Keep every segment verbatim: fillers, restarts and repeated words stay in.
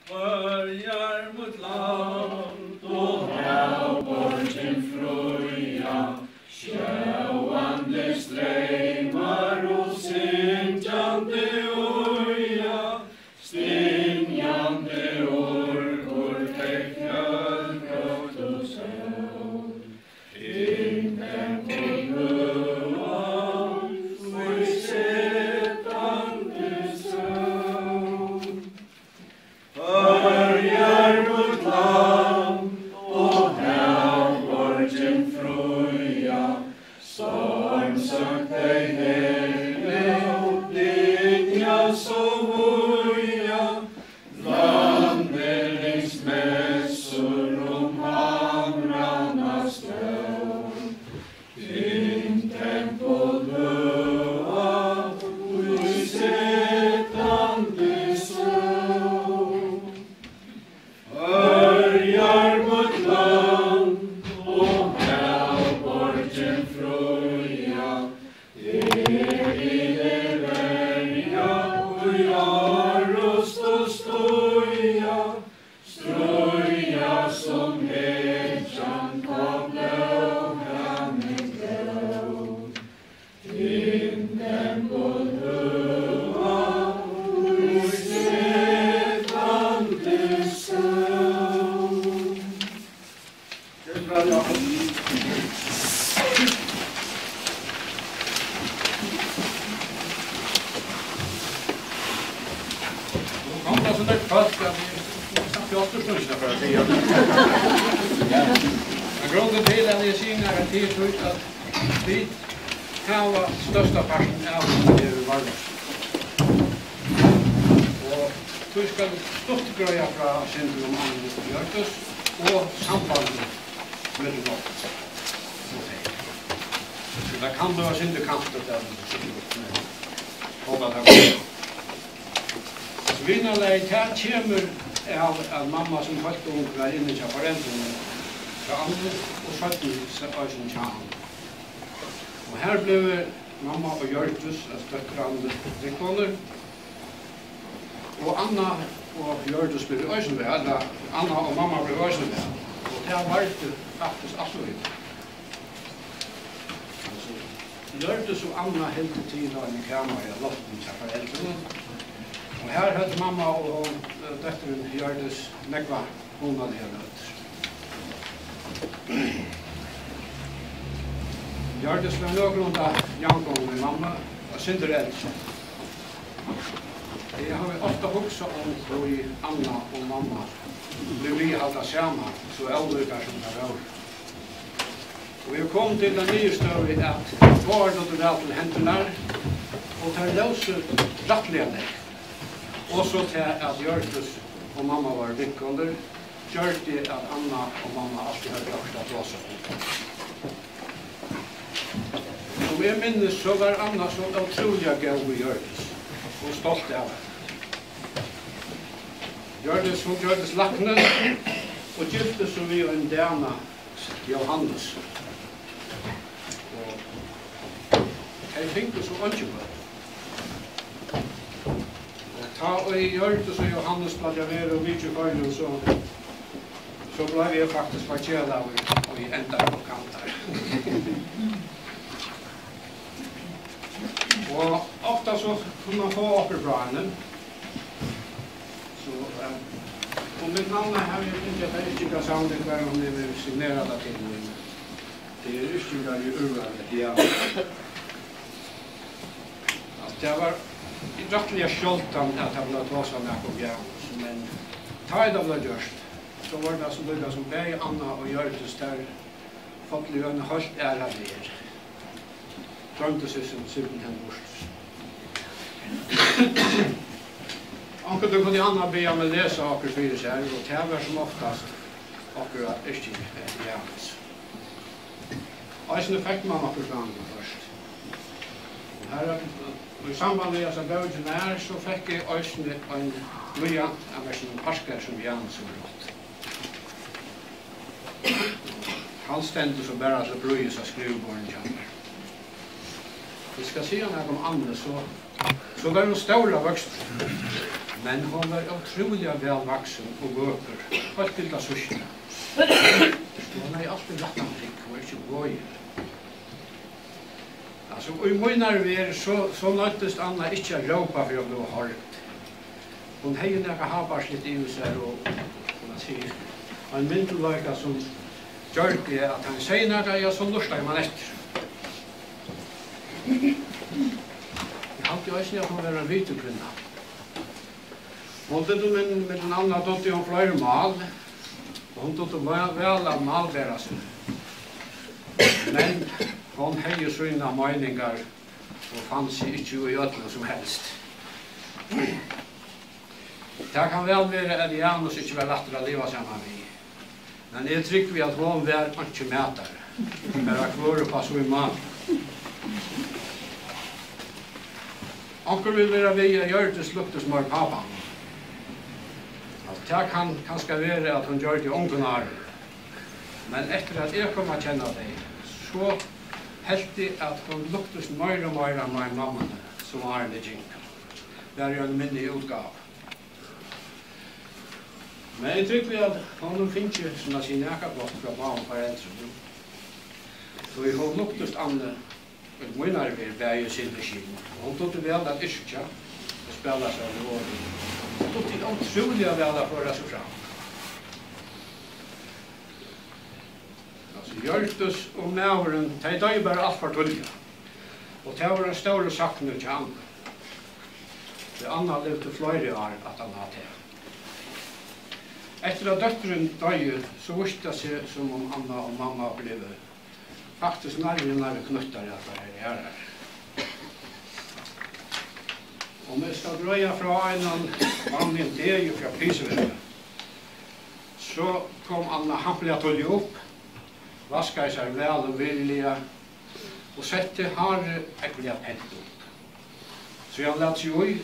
Føroyar, mítt land, og hav, borgin fría, sjóandi streymar og syngjandi íða, stynjandi urkur, tey fjølbroyttu sól. Tindtempul høga í setandi sól. Føroyar, mítt land, og hav, borgin fría, stormsøkt tey herlegu dynja so víða, landmyrðingsmessur um hamrarnar stóð. Tindtempul høga í setandi sól. Føroyar, mítt land, og hav, borgin fría, er yvir verja í orrustu stíga, stríða sum hetjan tá blóðhanin glóð. Tindtempul høga í setandi sól. Nú kom tað so nógv fólk, at eg snakki ofta, so ikki tað fara at siga. Men grunden til, at eg sigi nakað, tað er tí, at vit hava størsta partin av okkum her í Varðvík. Og tí skal eg stutt greiða frá eitt sindur um Annu og Hjørdis og sambandið millum okkum og tey. So tað kann blíva eitt sindur kalt, at tað er sikkurt, men eg hopi, at tað gongur. Vinarlagið, tað kemur av, at mamma sum heilt ung var inni hjá foreldrunum hjá Annu, og seinni s-, eisini hjá Annu. Og har blivu mamma og Hjørdis, altso dóttir Annu, vinkonur. Og Anna og Hjørdis blivu eisini væl, ella Anna og mamma blivu eisini væl. Og tað vardi faktiskt alt lívið. Altso, Hjørdis og Anna hildu til á einum kamari á loftinum hjá foreldrunum. Og har høvdu mamma og, eh, dóttirin Hjørdis nógvar hugnaligar løtur. Hjørdis var nøkulunda javngomul við mammu, eitt sindur eldri. Eg havi ofta hugsað um, hví Anna og mamma blivu við at halda saman, so ólíkar sum tær vóru. Og eg kom til ta niðurstøðu, at báðar dugdu væl til hendurnar, og tær lósu rættiliga nógv. Og so tað, at Hjørdis og mamma vóru vinkonur, gjørdi, at Anna og mamma altíð høvdu okkurt at tosa um. Sum eg minnist, so var Anna so ótrúliga góð við Hjørdis og stolt av henni. Hjørdis, hon gjørdist lækni og giftist so við ein dana, Jóhannes. Og tey fingu so eingi børn. Og tá ið Hjørdis og Jóhannes plagdu at vera og vitja í Føroyum, so, so bleiv eg faktiskt parkeraður í, í endan og kantar. Og ofta so kundi man fáa okkurt frá henni. So, eh, og mítt navn havi eg fingið, at tað er ikki tað sama, hvar hon hevur signerað tað til, men tað er ikki tað, eg ørvaði, ja. At tað var rættiliga sjáldan, at tað bleiv tosað nakað um Janus, men tá ið tað bleiv gjørt, so var tað so líka sum bæði Anna og Hjørdis, tær fóru í eina heilt aðra verð. Droymdu seg sum simpelthen burtur. Onkuntíð kundi Anna biðja meg lesa okkurt fyri sær, og tað var sum oftast okkurt yrkingar eftir Janus. Eisini fekk mann okkurt frá Anna først. Har, í samband við hasa bókina her, so fekk eg eisini ein blýant av merkinum Parker, sum Janus hevur átt. Hann stendur so bara til prýðis á skriviborðinum hjá mær. Eg skal siga nakað um Annu, so, So var hon stór av vøkstri, men hon var ótrúliga væl vaksin og vøkur, heilt til tað síðsta. Hon hevði altíð rættan rygg, hon var ikki vogin. Altso, í mínari verð, so, so noyddist Anna ikki at rópa fyri at bliva hoyrd. Hon hevði nakað hábærsligt yvir sær og, sum man sigur, ein myndugleika sum gjørdi, at tá hon segði nakað, ja, so lurtaði man eftir. Eg haldi eisini, at hon var ein vitukvinna. Hon dugdi, men millum annað dugdi hon fleiri mál, og hon dugdi væl, væl at málbera seg. Men hon hevði sínar meiningar og fann seg ikki í øllum sum helst. Tað kann væl vera, at Janus ikki var lættur at liva saman við, men eg trúgvi, at hon var einki mætari, bara hvør upp á sín máta. Onkur vil vera við, at Hjørdis líktist meir pápanum. Altso, tað kann kanska vera, at hon gjørdi í ungum árum, men eftir at eg kom at kenna tey, so helt eg, at hon líktist meira og meira meir mammuni, sum árini gingu, bara í eini minni útgávu. Men eg trúgvi, at hon hevur fingið, sum at siga, nakað gott frá báðum foreldrunum, tí hon líktist Annu í mínari verð bæði í sinni og skin, og hon dugdi væl at yrkja og spæla sær við orðini. Hon dugdi ótrúliga væl at føra seg fram. Altso, Hjørdis og maðurin, tey doyðu bara alt for tíðliga, og tað var ein stórur saknur hjá Annu, tí Anna livdi fleiri ár aftan á tað. Eftir at dóttirin doyði, so vísti tað seg, sum um Anna og mamma blivu faktiskt nærri, nærri knýttar at hvørjari aðrari. Um eg skal greiða frá einum vanligum degi frá Pisuverk, so kom Anna hampiliga tíðliga upp, vaskaði sær væl og virðiliga og setti hárið ógvuliga pent upp. Síðan læt seg í,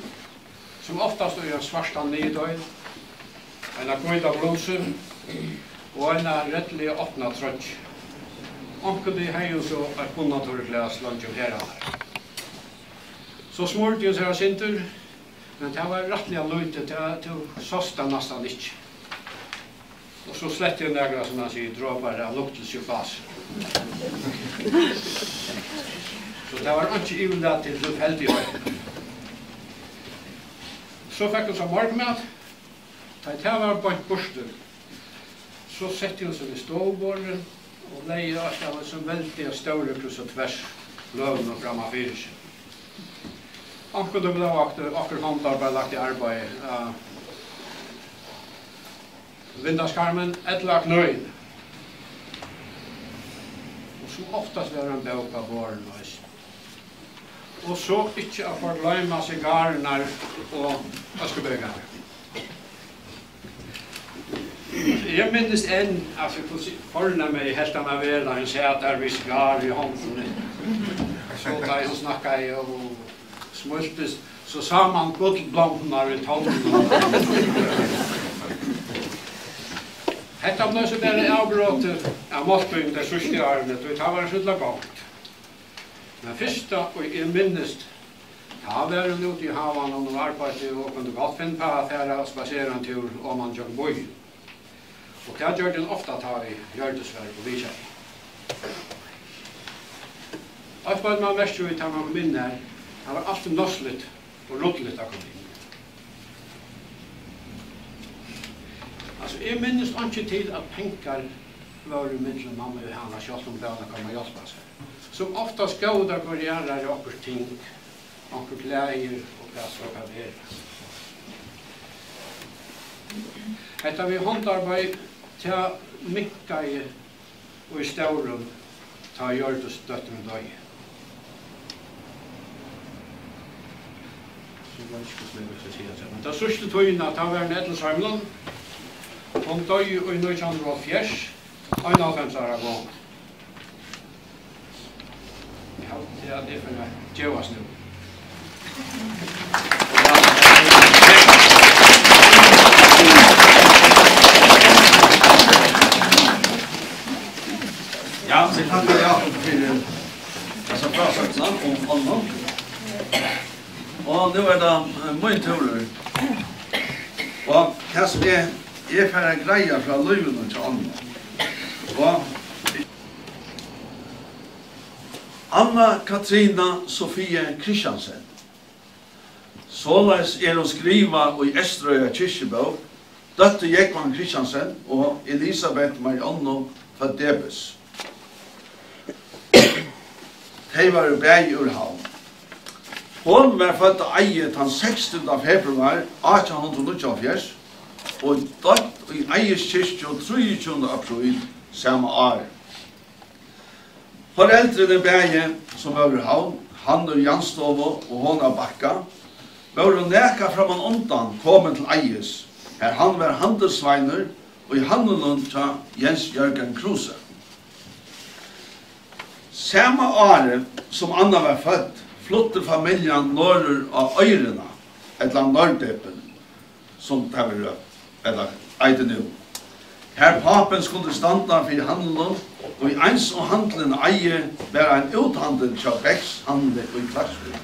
sum oftast, í ein svartan niðurdeil, eina hvíta blusu og eina rættiliga opna troyggju. Onkuntíð hevði hon so eitt bunnaturriklæði slungið um herðarnar. So smurdi hon sær eitt sindur, men tað var rættiliga lítið, tað, tú sást tað næstan ikki. Og so sletti hon nakrar, sum man sigur, dropar av luktilsi og bási. So tað var einki yvirlatið til tilfeldigheitini. So fekk hon so morgunmat. Tá ið tað var beint burtur, so setti hon seg við stovuborðið og legði eitt av hesum veldiga stóru krúss og tvers bløðunum framman fyri seg. Onkuntíð bleiv okkurt, okkurt handarbeiði lagt í arbeiði, á vindeygskarmin ella á knøini. Og sum oftast var ein bók á borðinum eisini. Og so ikki at forgloyma sigararnar og øskubikarnar. Eg minnist enn, altso, hvussu fornemi eg helt hana vera, hon sat har við sigar í hondini. So tá ið hon snakkaði og smíltist, so sá man gullblómurnar í tonnunum. Hetta bleiv so bara avbrotið av máltíðini tey síðstu árini, tí tá var so illa gongt. Men fyrsta, ið eg minnist, tá var hon úti í havanum og arbeiddi og kundi gott finna uppá at fara at spasera ein túr oman gjøgnum býin. Og tað gjørdi hon ofta, tá ið Hjørdis var og vitjaði. Eitt beit man merki í, tá man kom inn har, tað var altíð násligt og ruddiligt at koma inn. Altso, eg minnist einki til, at pengar vóru millum mammu og hana, sjálvt um hon bað hana koma at hjálpa sær. Sum oftast góvu tær hvørji aðrari okkurt ting, onkur klæðir og hvat so kann vera. Hetta við handarbeiði, tað minkaði í stórum, tá Hjørdis dóttir mín doyði. So veit ikki, hvussu nógv eg skal siga til, men ta síðstu tíðina, tá var hon í Ellisheiminum. Hon doyði í nítjan hundrað og hálvfjerðs, einoghálvfems ára gomul. Eg haldi, at eg fari at gevast nú. Ja, so takk fyri, ja, fyri hesa frásøgnina um Annu. Og Nú er tað, eh, mín túrur. Og tað sum eg, eg fari at greiða frá lívinum hjá Annu. Og Anna Katrina Sofie Christiansen. Soleiðis er hon skrivað í Eysturoyar kirkjubók, dóttir Jógvan Christiansen og Elisabeth Mariannu fødd Debes. Tey vóru bæði úr Havn. Hon var fødd á Eiði tann sekstanda februar átjan hundrað og níggjuoghálvfjerðs og doypt í Eiðis kirkju trýogtjúgunda apríl sama ár. Foreldrini bæði, sum vóru úr Havn, hann úr Janstovu og hon av Bakka, vóru nakað frammanundan komin til Eiðis, har hann var handilsveinur í handlinum hjá Jens Jørgen Kruse. Sama árið, sum Anna var fødd, flutti familjan norður á Oyrina, ella Norðdepil, sum tað verður, ella eitur nú. Har pápin skuldi standa fyri handlinum, og eins og handilin á Eiði var ein úthandil hjá Becks handli í Klaksvík.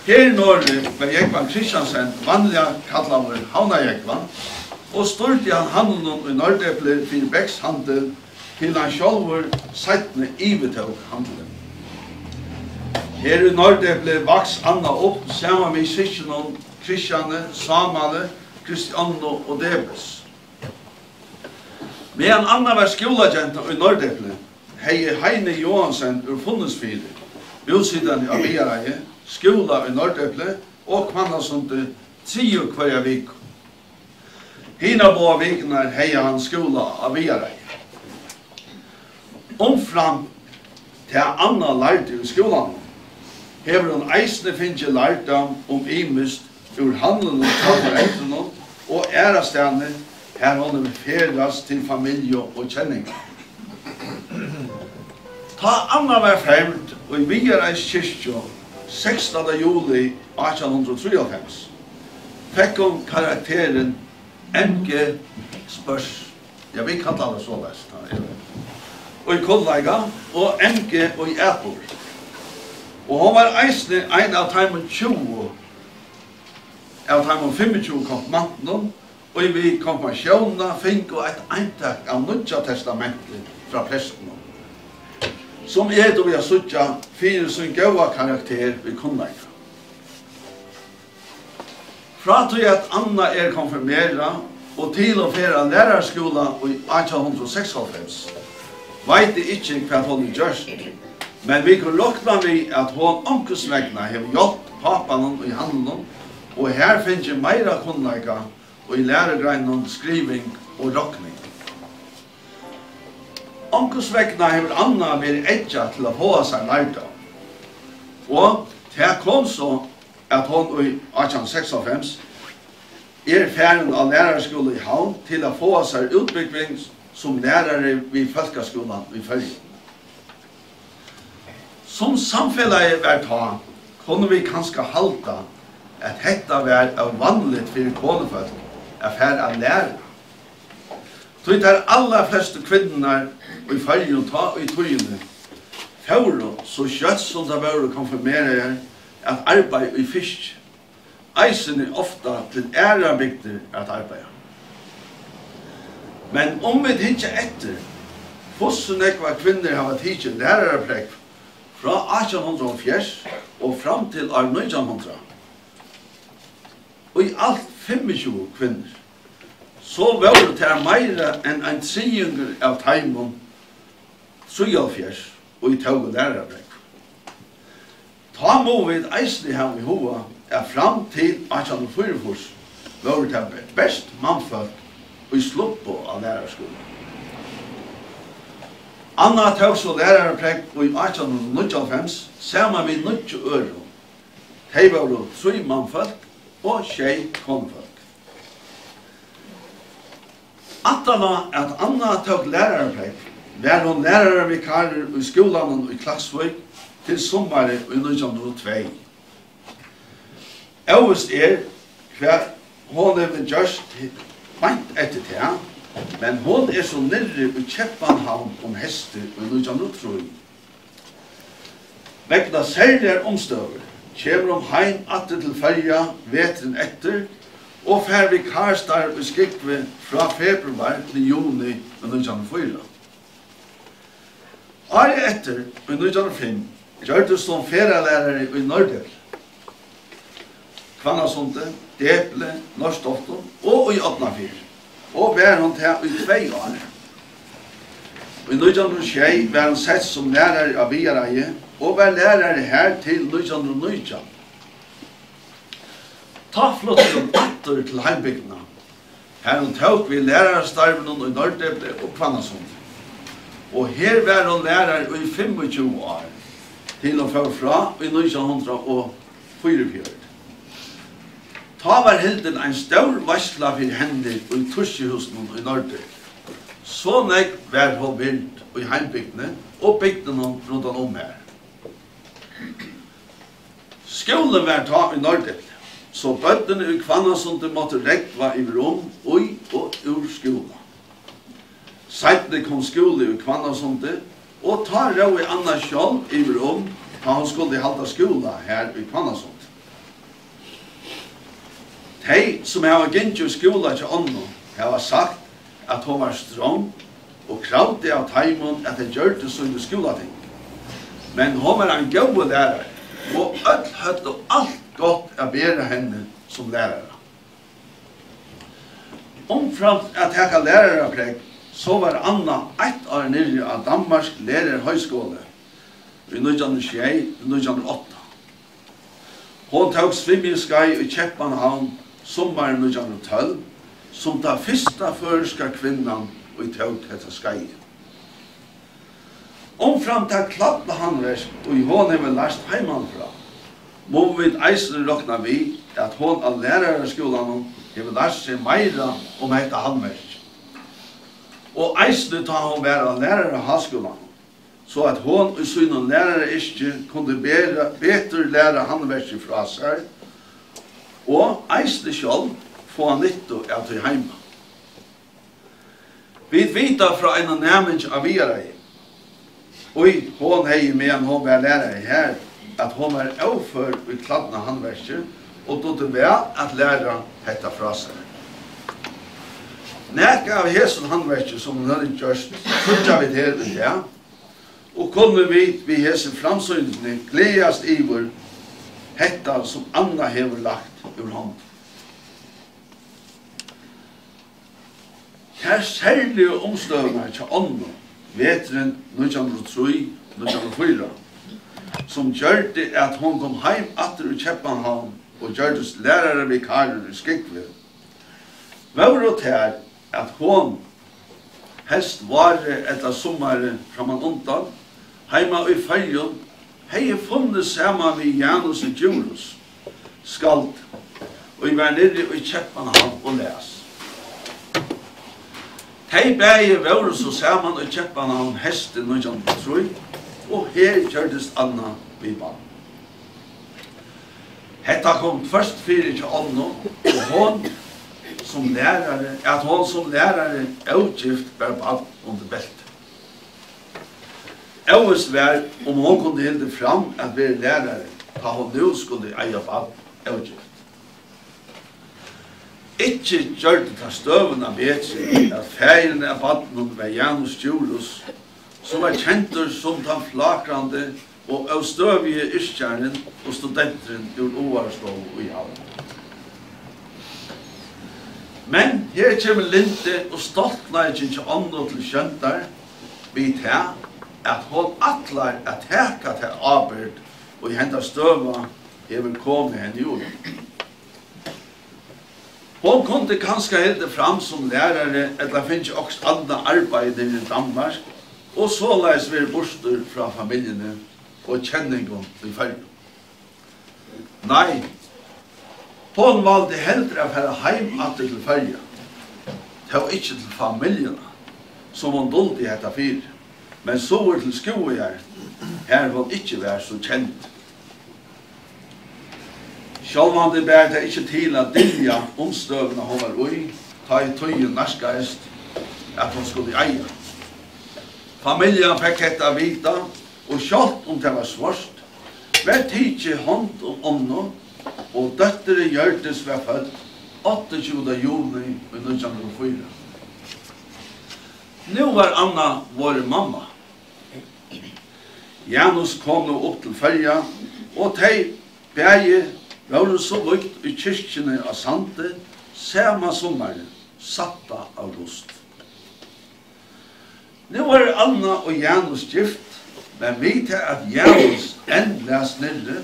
Her norðuri var Jógvan Christiansen vanliga kallaður Havnar-Jógvan og stýrdi hann handlinum í Norðdepli fyri Becks handil, til hann sjálvur seinni yvirtók handilin. Her í Norðdepli vaks Anna upp saman við systkinum Christiani, Sámali, Kristiannu og Debes. Meðan Anna var skúlagenta í Norðdepli, hevði Heini Johansen úr Funningsfirði, búsitandi á Viðareiði, skúla í Norðdepli og Hvannasundi triðju hvørja viku. Hinar báðar vikurnar hevði hann skúla á Viðareiði. Umframt tað Anna lærdi í skúlanum, hevur hon eisini fingið lærdóm um ymiskt úr handlinum hjá foreldrunum og aðrastaðni, har hon hevur ferðast til familju og kenningar. Tá Anna var fermd í Viðareiðs kirkju sekstanda juli átjan hundrað og trýoghálvfems, fekk hon karakterin M G spørs, ja, vit kalla tað soleiðis, tá er í kunnleika, og M G í atburð. Og hon var eisini ein av teimum tjúgu, av teimum fimmogtjúgu konfirmantunum, ið við konfirmatiónina fingu eitt eintak av Nýggja Testamenti frá prestinum, sum eg dugi at síggja fyri sín góða karakter í kunnleika. Frá tí at Anna er konfirmerað og til og fer á læraraskúla í átjan hundrað og seksoghálvfems, veit eg ikki, hvat hon hevur gjørt, men vit kunnu rokna við, at hon onkursvegna hevur hjálpt pápanum í handlinum og har fingið meira kunnleika í lærugreinunum skriving og rokning. Onkursvegna hevur Anna verið eggja til at fáa sær lærdóm, og tað kom so, at hon í átjan seksoghálvfems er farin á læraraskúla í Havn til at fáa sær útbúgving sum lærari við Fólkaskúlan í Føroyum. Sum samfelagið var tá, kunnu vit kanska halda, at hetta var óvanligt fyri konufólk at fara at læra, tí tær allarflestu kvinnurnar í Føroyum tá í tíðini fóru, so skjótt sum tær vóru konfirmeraðar, at arbeiða í fiski, eisini ofta til aðrar bygdir at arbeiða. Men um vit hyggja eftir, hvussu nógvar kvinnur hava tikið læraraprógv frá átjan hundrað og hálvfjerðs og fram til ár nítjan hundrað, í alt fimmogtjúgu kvinnur, so vóru tær meira enn ein triðingur av teimum trýoghálvfjerðs, ið tóku læraraprógv. Tá mugu vit eisini hava í huga, at fram til átjan hundrað og fýraogfýrs vóru tað be-, bert mannfólk, ið sluppu á læraraskúla. Anna tók so læraraprógv í átjan hundrað og níggjuoghálvfems saman við níggju øðrum. Tey vóru trý mannfólk og sjey konufólk. Aftaná at Anna tók læraraprógv, var hon læraravikarur í skúlanum í Klaksvík til summarið í nítjan hundrað og tvey. Óvist er, hvat hon hevur gjørt beint eftir tað, men hon er so niðri í Keypmannahavn um heystið í nítjan hundrað og trý. Vegna serligar umstøður Kemur hon heim aftur til Føroya veturin eftir og fær vikarstarv í Skúvoy frá februar til juni í nítjan hundrað og fýra. Árið eftir, í nítjan hundrað og fimm, gjørdist hon ferðalærari í Norðdepli, Hvannasundi, Depli, Norðtoftum og í Árnafirði, og var hon tað í tvey ár. Í nítjan hundrað og sjey var hon sett sum lærari á Viðareiði og var lærari har til nítjan hundrað og nítjan. Tá flutti hon aftur til heimbygdina, har hon tók við lærarastarvinum í Norðdepli og Hvannasundi. Og her var hon lærari í fimmogtjúgu ár, til hon fór frá í nítjan hundrað og fýraogfjøruti. Tá var hildin ein stór veitsla fyri henni í Turkihúsinum í Norðdepli. So nógv var hon vird í heimbygdini og bygdunum rundan um har. Skúlin var tá í Norðdepli, so børnini í Hvannasundi máttu rógva yvir um í og úr skúla. Seinni kom skúli í Hvannasundi, og tá róði Anna sjálv yvir um, tá hon skuldi halda skúla har í Hvannasundi. Tey, sum hava gingið í skúla hjá Onnu, hava sagt, at hon var strong og kravdi av teimum, at tey gjørdu síni skúlating. Men hon var ein góður lærari, og øll høvdu alt gott at bera henni sum lærara. Umframt at taka læraraprógv, so var Anna eitt ár niðri á Danmarks Lærerhøjskole í nítjan hundrað og sjey til nítjan hundrað og átta. Hon tók svimjiskeið í Keypmannahavn summarið nítjan hundrað og tólv, sum ta fyrsta føroyska kvinnan, ið tók hetta skeiðið. Umframt tað klædnahandverk, ið hon hevur lært heimanífrá, mugu vit eisini rokna við, at hon á læraraskúlanum hevur lært seg meira um hetta handverkið. Og eisini tá hon var á læraraháskúlanum, so at hon í sínum lærarayrki kundi bera, betur læra handverkið frá sær og eisini sjálv fáa nyttu av tí heima. Vit vita frá einum næmingi á Viðareiði, ið hon hevði, meðan hon var lærari har, at hon var ófør í klædnahandverki og dugdi væl at læra hetta frá sær. Nakað av hesum handverki, sum hon hevði gjørt, síggja vit her í dag, og kunnu vit við hesi framsýningini gleðast yvir hetta, sum Anna hevur lagt úr hond. Tær serligu umstøðurnar hjá Onnu veturin nítjan hundrað og trý, nítjan hundrað og fýra, sum gjørdi, at hon kom heim aftur í Keypmannahavn og gjørdist læraravikarur í Skúvoy, vóru tær, at hon, helst várið ella summarið frammanundan, heima í Føroyum, hevði funnið saman við Janusi Djurhuus, skald, ið var niðri í Keypmannahavn og las. Tey bæði vóru so saman í Keypmannahavn heystið nítjan hundrað og trý, og her gjørdist Anna við barn. Hetta kom tvørst fyri hjá Onnu, og hon sum lærari, at hon sum lærari ógift bar barn undir belti. Óvist var, um hon kundi hildið fram at verið lærari, tá hon nú skuldi eiga barn ógift. Ikki gjørdi tað støðuna betri, at faðirin av barninum var Janus Djurhuus, sum var kendur sum tann flákrandi og óstøðigi yrkjarin og studenturin úr Áarstovu í Havn. Men her kemur lyndi og stoltleikin hjá Onnu til sjóndar við tað, at hon ætlar at taka ta ábyrgd, ið henda støða hevur komið henni í. Hon kundi kanska hildið fram sum lærari ella fingið okkurt annað arbeiði niðri í Danmark og soleiðis verið burtur frá familjuni og kenningum í Føroyum. Nei, hon valdi heldur at fara heim aftur til Føroya, tó ikki til familjuna, sum hon duldi hetta fyri, men suður til Skúvoyar, har hon ikki var so kend. Sjálvandi bar tað ikki til at dylja umstøðuna, hon var í, tá ið tíðin nærkaðist, at hon skuldi eiga. Familjan fekk hetta at vita, og sjálvt um tað var svárt, Varð tikið hond um Annu, og dóttirin Hjørdis varð fødd áttaogtjúgunda juni í nítjan hundrað og fýra. Nú var Anna vorðin mamma. Janus kom nú upp til Føroya, og tey bæði vóru so vígd í kirkjuni á Sandi sama summarið, sætta august. Nú vóru Anna og Janus gift, men við tað, at Janus enn las niðri,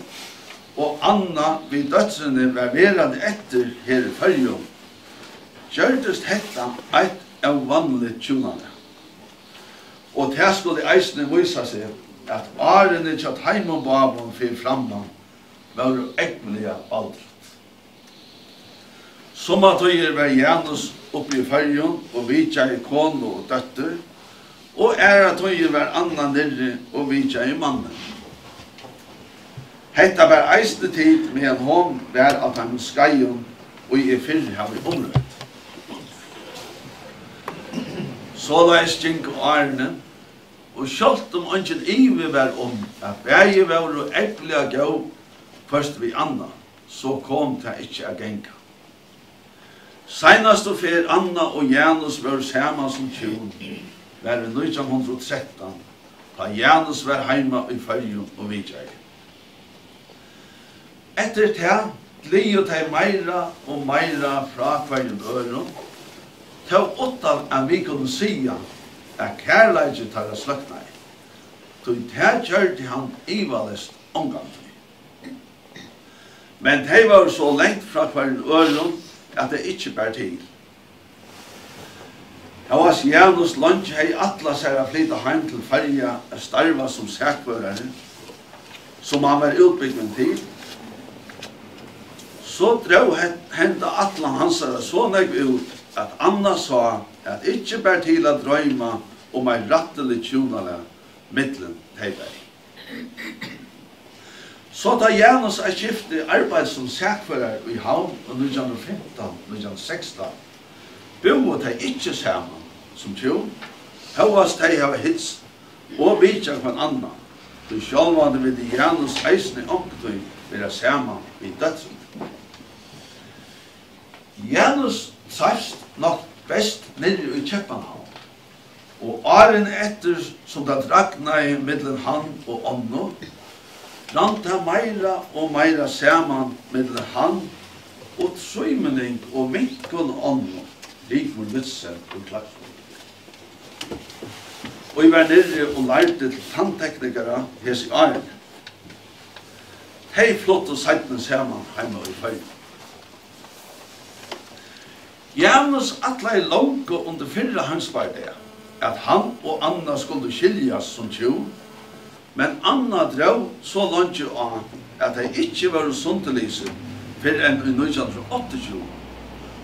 og Anna við dóttrini var verandi eftir her í Føroyum, gjørdist hetta eitt óvanligt hjúnalag. Og tað skuldi eisini vísa seg, at árini hjá teimum báðum fyri framman vóru ógvuliga baldrut. Summartíðir var Janus uppi í Føroyum og vitjaði konu og dóttur, og aðrar tíðir var Anna niðri og vitjaði mannin. Hetta bar eisini til, meðan hon var á teimum skeiðum, ið eg fyrr havi umrøtt. Soleiðis gingu árini, og sjálvt um eingin ivi var um, at bæði vóru ógvuliga góð hvørt við annað, so kom tað ikki at ganga. Seinastu ferð Anna og Janus vóru saman sum hjún, var í nítjan hundrað og trettan, tá Janus var heima í Føroyum og vitjaði. Eftir tað gliðu tey meira og meira frá hvørjum øðrum, tó uttan at vit kunnu siga, at kærleiki teirra sløknaði, tí tað gjørdi hann ivaleyst ongantíð. Men tey vóru so langt frá hvørjum øðrum, at tað ikki bar til. Hóast Janus leingi hevði ætlað sær at flyta heim til Føroya at starva sum sakførari, sum hann var útbúgvin til, so dró he-, henda ætlan hansara so nógv út, at Anna sá, at ikki bar til at droyma um eitt rættiligt hjúnalag millum tey bæði. So tá Janus eitt skifti arbeiddi sum sakførari í Havn í nítjan hundrað og fimtan, nítjan hundrað og sekstan, búðu tey ikki saman sum hjún, hóast tey hava hitst og vitjað hvønn annan, tí sjálvandi vildi Janus eisini onkuntíð vera saman við dóttrini. Janus treivst nokk best niðri í Keypmannahavn, og árini eftir, sum tað dragnaði millum hann og Annu, rann tað meira og meira saman millum hann og trímenning og vinkonu Annu, Rigmor Vincent úr Klaksvík, ið var niðri og lærdi til tannteknikara hesi árini. Tey fluttu seinni saman heima í Føroyum. Janus ætlaði longu undir fyrra heimsbardaga, at hann og Anna skuldu skiljast sum hjún, men Anna dró so leingi á, at tey ikki vóru sundurlisin fyrr enn í nítjan hundrað og áttaogtjúgu,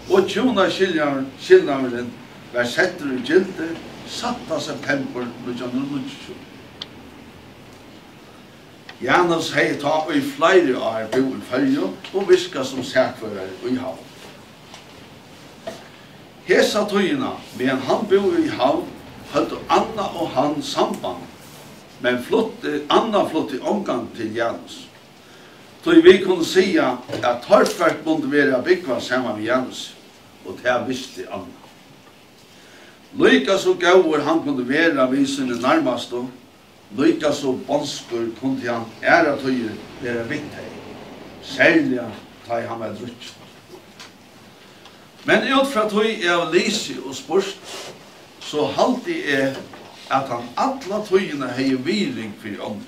og hjúnaskilnaðurin, skilnaðurin var settur í gildi sætta septembur nítjan hundrað og níggjuogtjúgu. Janus hevði tá í fleiri ár búð í Føroyum og virkað sum sakførari í Havn. Hesa tíðina, meðan hann búði í Havn, høvdu Anna og hann samband, men flutti, Anna flutti ongantíð til Janus. Tí vit kunnu siga, at torført mundi vera at búgva saman við Janusi, og tað visti Anna. Líka so góður hann kundi vera við síni nærmastu, líka so bonskur kundi hann aðrar tíðir vera við tey, serliga tá ið hann var drukkin. Men út frá tí eg havi lisið og spurt, so haldi eg, at hann alla tíðina hevði virðing fyri Annu.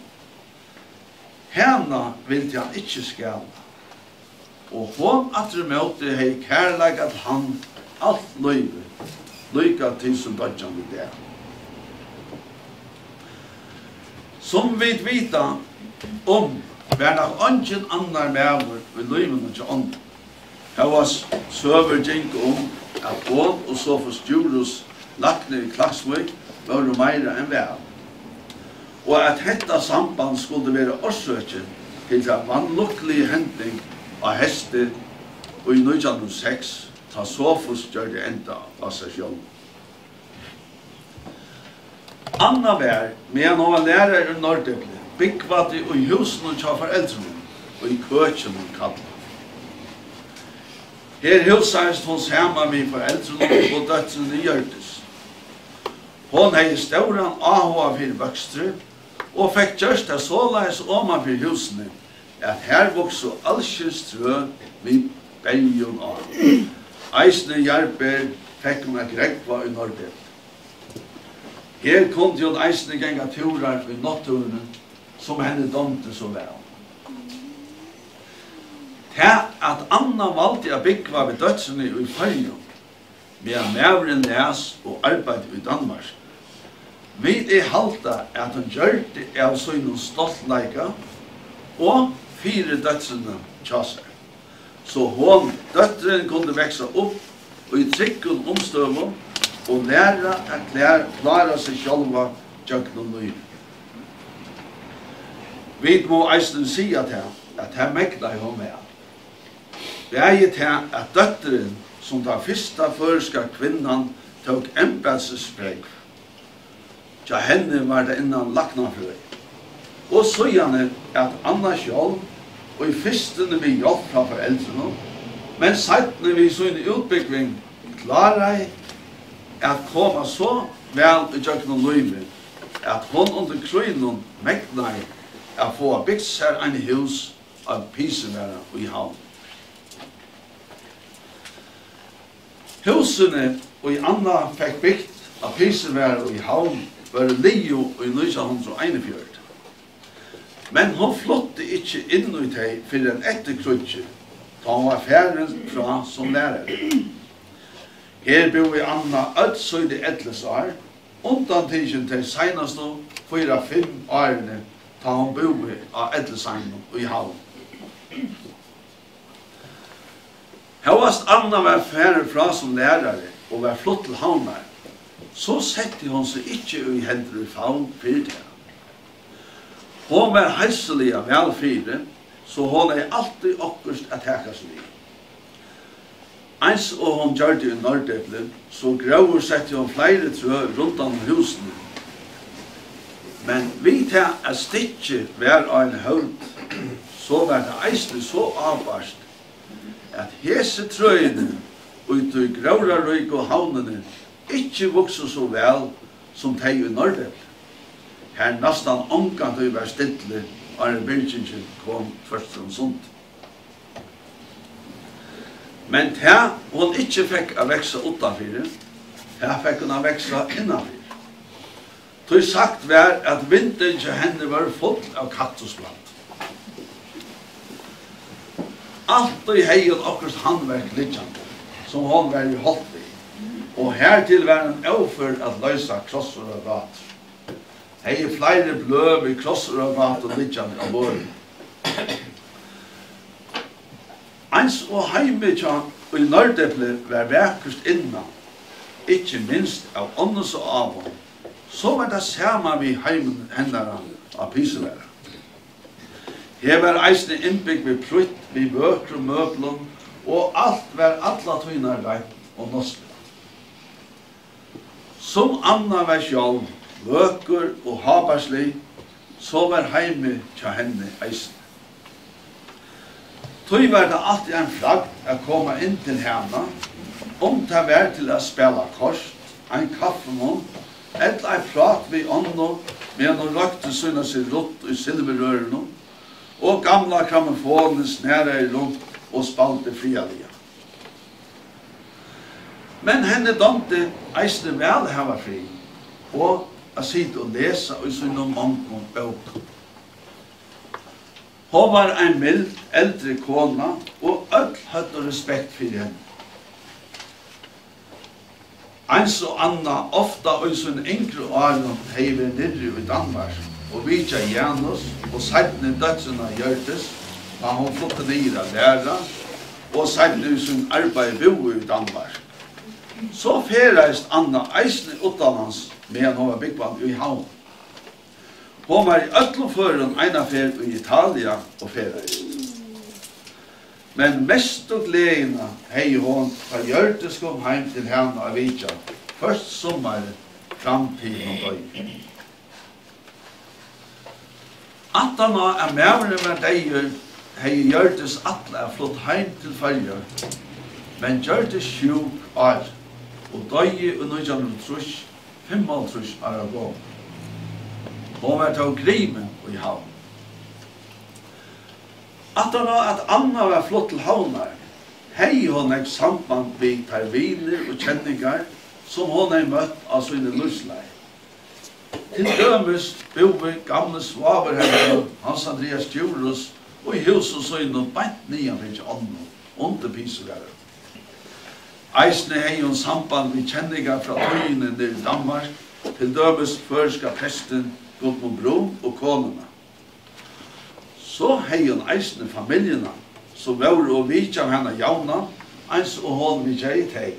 Hana vildi hann ikki skada, og hon afturímóti hevði kærleika til hann alt lívið, líka til sín doyggjandi dag. Sum vit vita um, var nokk eingin annar maður í lívinum hjá Annu. Hóast søgur gingu um, at hon og Sophus Djurhuus, lækni í Klaksvík, vóru meira enn væl, og at hetta samband skuldi vera orsøkin til ta vanlukkuligu hending á hesti í nítjan hundrað og seks, tá Sophus gjørdi enda á sær sjálvum. Anna var, meðan hon var lærari í Norðdepli, búgvandi í húsinum hjá foreldrunum, í køkinum kallað. Her húsaðist hon saman við foreldrunum og dóttrini Hjørdis. Hon hevði stóran áhuga fyri vøkstri og fekk gjørt tað soleiðis oman fyri húsini, at har vuksu alskyns trø við berjum á. Eisini jarðber fekk hon at grógva í Norðdepli. Her kundi hon eisini ganga túrar í náttúruni, sum henni dámdi so væl. Tað, at Anna valdi at búgva við dóttrini í Føroyum, meðan maðurin las og arbeiddi í Danmark, vil eg halda, at hon gjørdi av sínum stoltleika og fyri dóttrina hjá sær, so hon, dóttirin, kundi vaksa upp í tryggum umstøðum og læra at klær-, klára seg sjálva gjøgnum lívið. Vit mugu eisini siga tað, at tað megnaði hon væl. Bæði tað, at dóttirin, sum tann fyrsta føroyska kvinnan, tók embætisprógv, hjá henni var tað innan læknafrøði, og síðani, at Anna sjálv, í fyrstuni við hjálp frá foreldrunum, men seinni við síni útbúgving, kláraði at koma so væl ígjøgnum lívið, at hon undir krígnum megnaði at fáa bygt sær eini hús á Pisuvarða í Havn. Húsini, ið Anna fekk bygt á Pisuvarða í Havn, vóru liðug í nítjan hundrað og einogfjøruti. Men hon flutti ikki inn í tey fyrr enn eftir kríggið, tá hon var farin frá sum lærari. Her búði Anna øll síni ellisár, undantikin tey seinastu fýra, fimm árini, tá hon búði á Ellisheiminum í Havn. Hóast Anna var farin frá sum lærari og var flutt til Havnar, so setti hon seg ikki í hendur í favn fyri tað. Hon var heilsuliga væl fyri, so hon hevði altíð okkurt at takast við. Eins og hon gjørdi í Norðdepli, so gróðursetti hon fleiri trø rundan um húsini. Men við tað, at stykkið var á eini høvd, so var tað eisini so ábært, at hesi trøini í tí gróðraríku Havnini ikki vuksu so væl sum tey í Norðdepli, har næstan ongantíð var stilli, áðrenn byrgingin kom tvørtur um sund. Men tað, hon ikki fekk at vaksa uttanfyri, tað fekk hon at vaksa innanfyri. Tí sagt var, at vindeygu hjá henni vóru full av kaktusplantum. Altíð hevði hon okkurt handverk liggjandi, sum hon var í holt við, og hartil var hon ófør at loysa krossur og gátur. Hevði fleiri bløð við krossur og gátur liggjandi á borðinum. Eins og heimið hjá í Norðdepli var vakurt innan, ikki minst av Annusa ávum, so var tað sama við heimin hennara á Pisuvarða. Her var eisini innbúgvið prýtt við vøkrum møblum, og alt var alla tíðina reint og norsligt. Sum Anna var sjálv vøkur og hábærslig, so var heimið hjá henni eisini. Tí var tað altíð ein frægd at koma inn til hana, um tað var til at spæla kort, ein kaffimunn ella eitt prát við Annu, meðan hon roykti sína sigarettu í silvurrørinum, og gamla grammofonin snaraði runt og spældi friðarliga. Men henni dámdi eisini væl at hava frið og at sita og lesa í sínum mongu bókum. Hon var ein mild, eldri kona, og øll høvdu respekt fyri henni. Eins og Anna ofta í sínum yngru árum hevði verið niðri í Danmark og vitjað Janus og seinni dóttrina Hjørdis, tá hon flutti niður at læra, og seinni í sínum arbeiði búði í Danmark, so ferðaðist Anna eisini uttanlands, meðan hon var búgvandi í Havn. Hon var í øllum førum eina ferð í Italia og ferðaðist. Men mestu gleðina hevði hon, tá Hjørdis kom heim til hana at vitja, hvørt summar fram til hon doyði. Aftan á at maðurin var deyður, hevði Hjørdis ætlað at flutt heim til Føroyar, men gjørdist sjúk áðrenn og doyði í nítjan hundrað og trýss, fimmoghálvtrýss ára gomul. Hon var tó grivin í Havn. Aftan á at Anna var flutt til Havnar, hevði hon nógv samband við teir vinir og kenningar, sum hon hevði møtt á síni lívsleið. Til dømis búði gamli svágur hennara, Hans Andrias Djurhuus, í húsum sínum beint niðan fyri Onnu, undir Pisugarðinum. Eisini hevði hon samband við kenningar frá tíðini niðri í Danmark, til dømis føroyska prestin Gudmund Bruun og konuna. So hevði hon eisini familjuna, sum vóru og vitjaðu hana javnan, eins og hon vitjaði tey.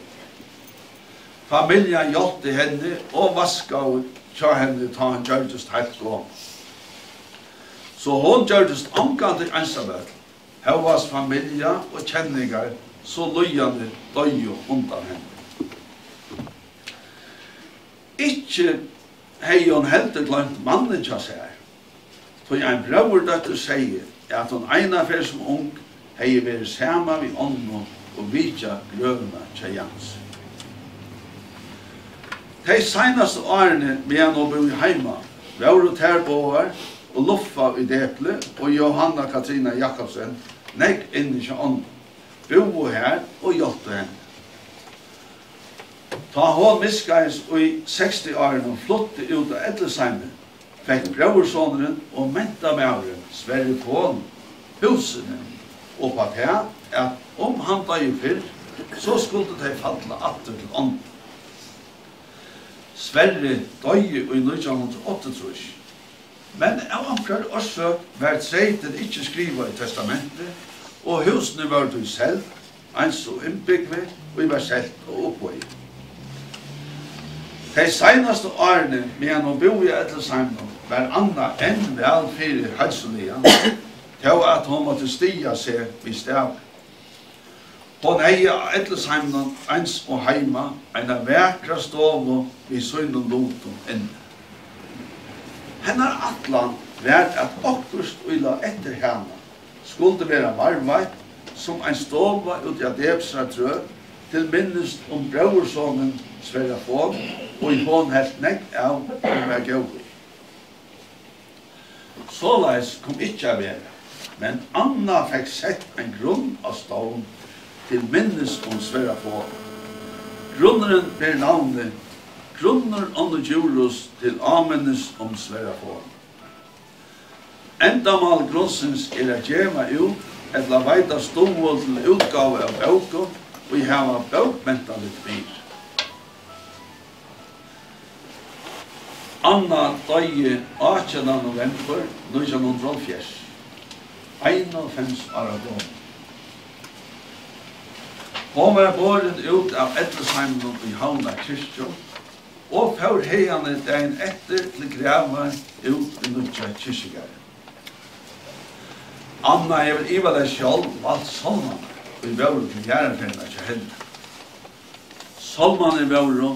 Familjan hjálpti henni og vaskaðu hjá henni, tá hon gjørdist heilt gomul. So hon gjørdist ongantíð einsamøll, hóast familja og kenningar so líðandi doyðu undan henni. Ikki hevði hon heldur gloymt mannin hjá sær, tí ein bróðurdóttir segði, at hon eina ferð sum ung hevði verið saman við Onnu og vitjað grøvina hjá Janus. Tey seinastu árini, meðan hon búði heima, vóru tær báðar, Oluffa í Depli og Jóhanna Katrina Jacobsen, nógv inni hjá Onnu, búðu har og hjálptu henni. Tá hon miskaðist í seksti-árunum, flutti út á ellisheimið, fekk bróðursonurin og mentamaðurin Sverri Fon húsini, og upp á tað, at um hann doyði fyrr, so skuldu tey falla aftur til Onnu. Sverri doyði í nítjan hundrað og áttaogtrýss, men av onkrari orsøk varð treytin ikki skrivað í testamentið, og húsini vórðu tí seld, eins og innbúgvið, ið var selt á uppboði. Tey seinastu árini, meðan hon búði á ellisheiminum, var Anna enn væl fyri heilsuliga, tó at hon mátti stiga seg við stavi. Hon hevði á ellisheiminum eins og heima eina vakra stovu við sínum lutum inni. Hennara ætlan var, at okkurt, ið lá eftir hana, skuldi vera varðveitt sum ein stova úti á Debsartrøð, til minnis um bróðursonin Sverra Fon, ið hon helt nógv av og var góð við. Soleiðis kom ikki at vera, men Anna fekk sett ein grunn á stovn til minnis um Sverra Fon. Grunnurin ber navnið Grunnur Onnu Djurhuus til áminnis um Sverra Fon. Endamál grundsins er at geva út ella veita stuðul til útgávu av bókum, ið hava bókmentaligt virði. Anna doyði átjanda novembur nítjan hundrað og hálvfjerðs, einoghálvfems ára gomul. Hon varð borin út av ellisheiminum í Havnar kirkju og fór haðani dagin eftir til gravar út í nýggja kirkjugarðin. Anna hevur ivaleyst sjálv valt sálmarnar, ið vóru til jarðarferðina hjá henni. Sálmarnir vóru: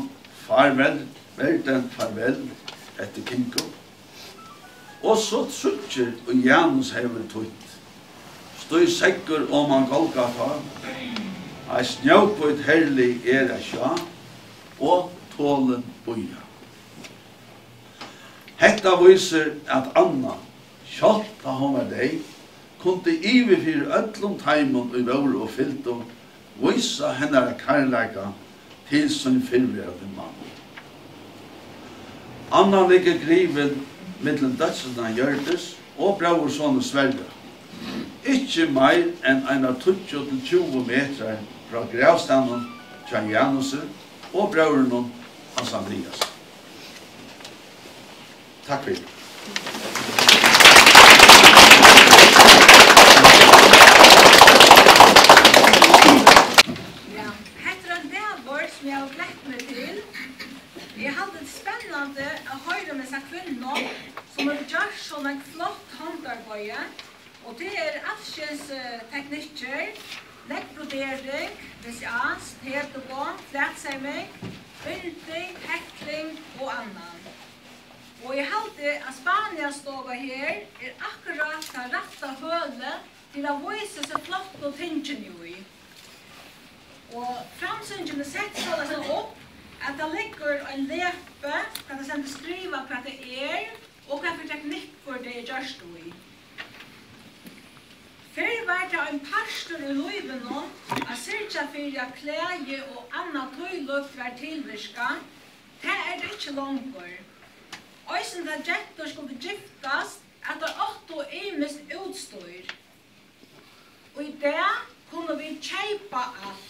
Farvel, verden, farvel, eftir Kingo. Og so tríggir, ið Janus hevur týtt: Stíg seggur oman Golgata, ei snjóhvít herlig er at sjá, og Tolin bíða. Hetta vísir, at Anna, sjálvt tá hon var deyð, kundi yvir fyri øllum teimum, ið vóru og fylgdu, vísa hennara kærleika til sín fyrrverandi mann. Anna liggur grivin millum dóttrina Hjørdis og bróðursonin Sverre, ikki meir enn einar tíggju til tjúgu metrar frá gravstaðnum hjá Janusi og bróðrinum Hans Andrias. Takk fyri. Ja, hetta er ein dagur, sum eg havi glett meg til. Eg haldi, tað er spennandi at hoyra um hesa kvinnu, sum hevur gjørt so nógv flott handarbeiði, og tað er alskyns, eh, teknikkir, nógv brodering, vesians, tebugon, flatseyming, yrting, hekling og annan. Og eg haldi, at Spaniastova her er akkurát tað rætta hølið til at vísa seg flottu tingini í. Og framsýningin er sett soleiðis upp, at tað liggur ein lepi, har tað stendur skrivað, hvat tað er, og hvat fyri teknikkur tað er gjørt í. Fyrr var tað ein partur í lívinum at syrgja fyri, at klæði og annað tílíkt var tilvirkað. Tað er tað ikki longur. Eisini tá gentur skuldu giftast, at tær áttu ymiskt útstýr. Í dag kunnu vit keypa alt.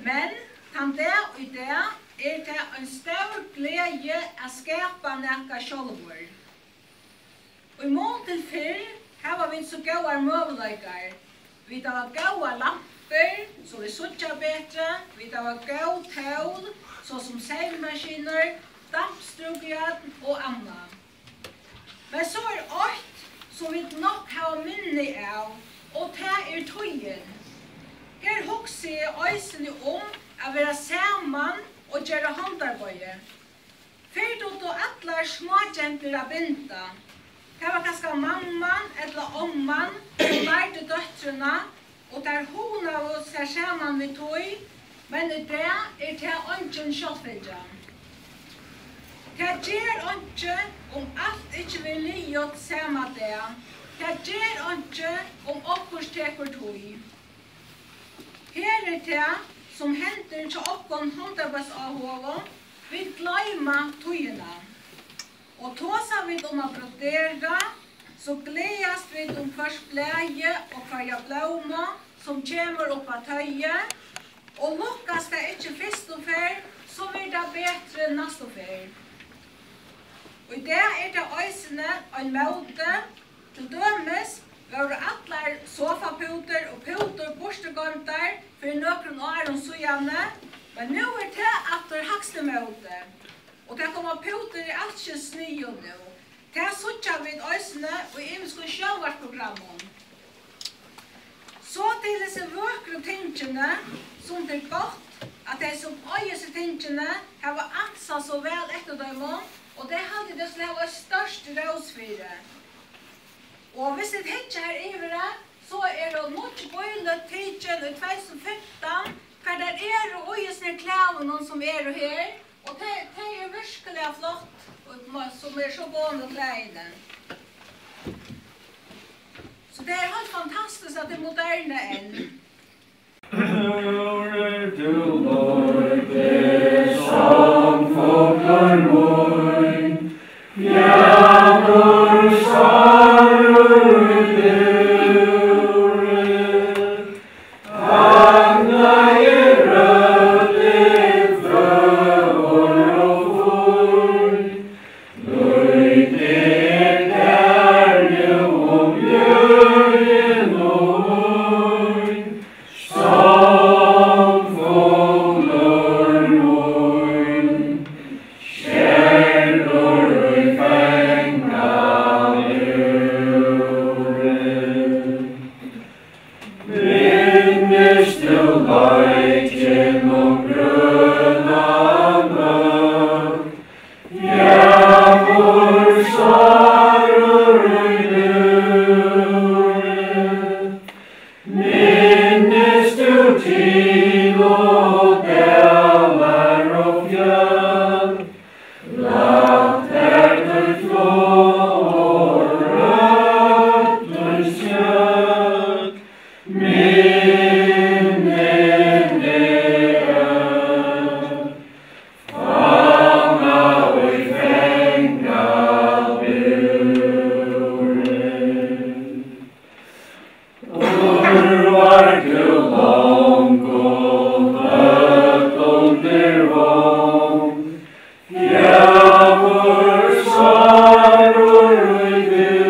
Men tann dag í dag er tað ein stór gleði at skapa nakað sjálvur. Í mun til fyrr hava vit so góðar møguleikar. Vit hava góðar lampur, so vit síggja betri. Vit hava góð tól, so sum seymimaskinur, dampstrúkujárn og annað. Men so er eitt, sum vit nokk hava minni av, og tað er tíðin. Her hugsi eg eisini um at vera saman og gera handarbeiði. Fyrr dugdu allar smágentur at binda. Tað var kanska mamman ella omman, sum lærdi dóttrina, og tær hugnaðu sær saman við tí, men í dag er tað eingin sjálvfylgja. Tað ger einki, um alt ikki verður liðugt sama dag. Tað ger einki, um okkurt tekur tíð. Her er tað, sum hendir hjá okkum handarbeiðsáhugaðum, vit gloyma tíðina. Og tosa vit um at brodera, so gleðast vit um hvørt blaði og hvørja blómu, sum kemur upp á toyið, og lukkast tað ikki fyrstu ferð, so verður tað betri næstu ferð. Í dag er tað eisini ein móti. Til dømis vóru allar sofapútur og pútur burturgoymdar fyri nøkrum árum síðani, men nú er tað aftur hægst í móti, og tað koma pútur í alskyns sniðum nú. Tað síggja vit eisini í ymiskum sjónvarpsprogrammum. So til hesi vøkru tingini, sum tað er gott, at tey, sum eiga hesi tingini, hava ansað so væl eftir teimum, og tað haldi eg, tey skulu hava eitt stórt rós fyri. Og viss tit hyggja her yviri, so eru nýggj bíløt tikin í tvey túsund og fimtan, hvar tær eru í hesum her klæðunum, sum eru her. Og tey, tey eru virkiliga flott, sum eru so gomul, klæðini. So tað er heilt fantastiskt, at tað er moderna enn. Tú lýddi sangfuglar mín, fjaður sárur í dúri. Fagnaði røddin føgur og fín, lýddi tær nú um jørðin mín, sangfuglur mín, skerdur í fangabúri. Minnist tú leikin um grøna møk, fjaður sárur í dúri? Minnist tú til og dalar og fjøll, Lat tær títt flog og rødd tín skjøll, minni meg øll, fána í fangabúri. Turvar tú longu høgt undir vong, fjaður sárur í dúri.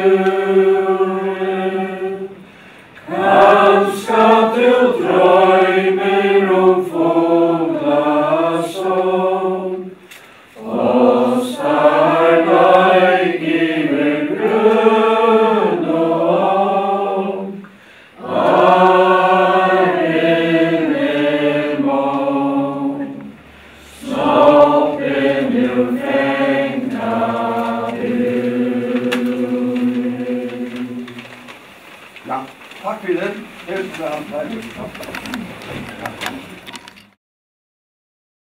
Kanska tú droymir um fuglasong, Ostar leik yvir grøn og ong. Árin er mong, stoppin nú